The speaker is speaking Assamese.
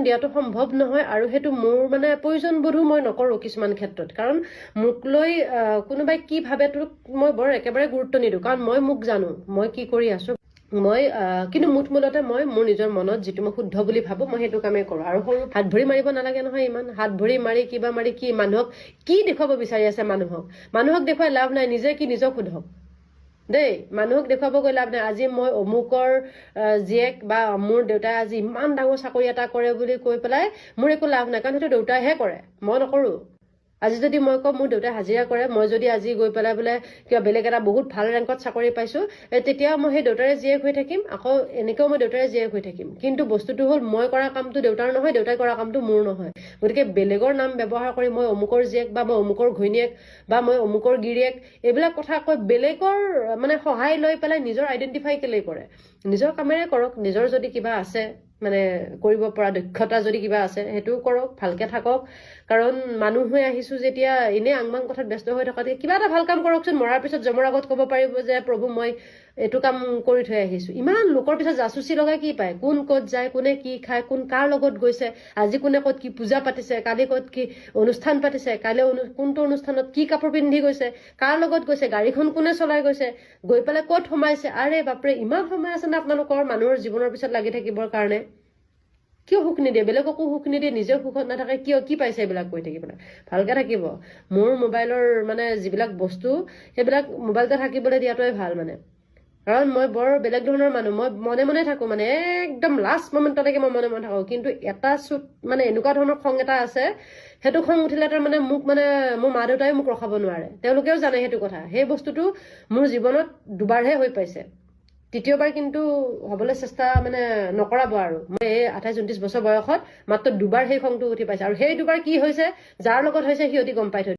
দিয়াটো সম্ভৱ নহয় আৰু সেইটো মোৰ মানে প্ৰয়োজনবোধো মই নকৰোঁ কিছুমান ক্ষেত্ৰত। কাৰণ মোক লৈ কোনোবাই কি ভাবে তোক মই বৰ একেবাৰে গুৰুত্ব নিদিওঁ, কাৰণ মই মোক জানো মই কি কৰি আছো। মই কিন্তু মুঠ মূলতে মই মোৰ নিজৰ মনত যিটো মই শুদ্ধ বুলি ভাবো, মই সেইটো কামেই কৰোঁ। আৰু সৰু হাত ভৰি মাৰিব নালাগে নহয়। ইমান হাত ভৰি মাৰি, কিবা মাৰি কি মানুহক কি দেখুৱাব বিচাৰি আছে? মানুহক দেখুৱাই লাভ নাই। নিজে কি নিজক সোধক দেই। মানুহক দেখুৱাব গৈ লাভ নাই। আজি মই অমুকৰ জীয়েক বা মোৰ দেউতাই আজি ইমান ডাঙৰ চাকৰি এটা কৰে বুলি কৈ পেলাই মোৰ একো লাভ নাই, কাৰণ সেইটো দেউতাইহে কৰে, মই নকৰোঁ। আজি যদি মই কওঁ মোৰ দেউতাই হাজিৰা কৰে, মই যদি আজি গৈ পেলাই বোলে কিবা বেলেগ এটা বহুত ভাল ৰেংকত চাকৰি পাইছোঁ, তেতিয়া মই সেই দেউতাৰে জীয়েক হৈ থাকিম। আকৌ এনেকৈও মই দেউতাৰে জীয়েক হৈ থাকিম। কিন্তু বস্তুটো হ'ল, মই কৰা কামটো দেউতাৰ নহয়, দেউতাই কৰা কামটো মোৰ নহয়। গতিকে বেলেগৰ নাম ব্যৱহাৰ কৰি মই অমুকৰ জীয়েক বা মই অমুকৰ ঘৈণীয়েক বা মই অমুকৰ গিৰিয়েক, এইবিলাক কথা কৈ বেলেগৰ মানে সহায় লৈ পেলাই নিজৰ আইডেণ্টিফাই কেলেই কৰে? নিজৰ কামেৰে কৰক। নিজৰ যদি কিবা আছে, মানে কৰিব পৰা দক্ষতা যদি কিবা আছে, সেইটোও কৰক, ভালকে থাকক। কাৰণ মানুহ হৈ আহিছো যেতিয়া এনেই আংমাং কথাত ব্যস্ত হৈ থকাতকৈ কিবা এটা ভাল কাম কৰকচোন। মৰাৰ পিছত যমৰ আগত ক'ব পাৰিব যে প্ৰভু, মই এইটো কাম কৰি থৈ আহিছো। ইমান লোকৰ পিছত জাচুচি লগাই কি পায়? কোন ক'ত যায়, কোনে কি খায়, কোন কাৰ লগত গৈছে, আজি কোনে ক'ত কি পূজা পাতিছে, কালি ক'ত কি অনুষ্ঠান পাতিছে, কাইলৈ কোনটো অনুষ্ঠানত কি কাপোৰ পিন্ধি গৈছে, কাৰ লগত গৈছে, গাড়ীখন কোনে চলাই গৈছে, গৈ পেলাই ক'ত সোমাইছে। আৰে বাপৰে, ইমান সময় আছে নে আপোনালোকৰ মানুহৰ জীৱনৰ পিছত লাগি থাকিবৰ কাৰণে? কিয় সুখ নিদিয়ে? বেলেগকো সুখ নিদিয়ে, নিজেও সুখত নাথাকে। কিয়? কি পাইছে এইবিলাক কৰি থাকি পেলাই? ভালকে থাকিব। মোৰ মোবাইলৰ মানে যিবিলাক বস্তু, সেইবিলাক মোবাইলতে থাকিবলৈ দিয়াটোৱে ভাল মানে। কাৰণ মই বৰ বেলেগ ধৰণৰ মানুহ। মই মনে মনে থাকোঁ, মানে একদম লাষ্ট মমেণ্টলৈকে মই মনে মনে থাকোঁ। কিন্তু এটা চুট মানে এনেকুৱা ধৰণৰ খং এটা আছে, সেইটো খং উঠিলে তাৰমানে মোক মানে মোৰ মা দেউতাই মোক ৰখাব নোৱাৰে। তেওঁলোকেও জানে সেইটো কথা। সেই বস্তুটো মোৰ জীৱনত দুবাৰহে হৈ পাইছে। তৃতীয়বাৰ কিন্তু হ'বলৈ চেষ্টা মানে নকৰাব আৰু। মই এই 28-29 বছৰ বয়সত মাত্ৰ দুবাৰ সেই খংটো উঠি পাইছে আৰু সেই দুবাৰ কি হৈছে, যাৰ লগত হৈছে সিহঁতি গম পাই থৈ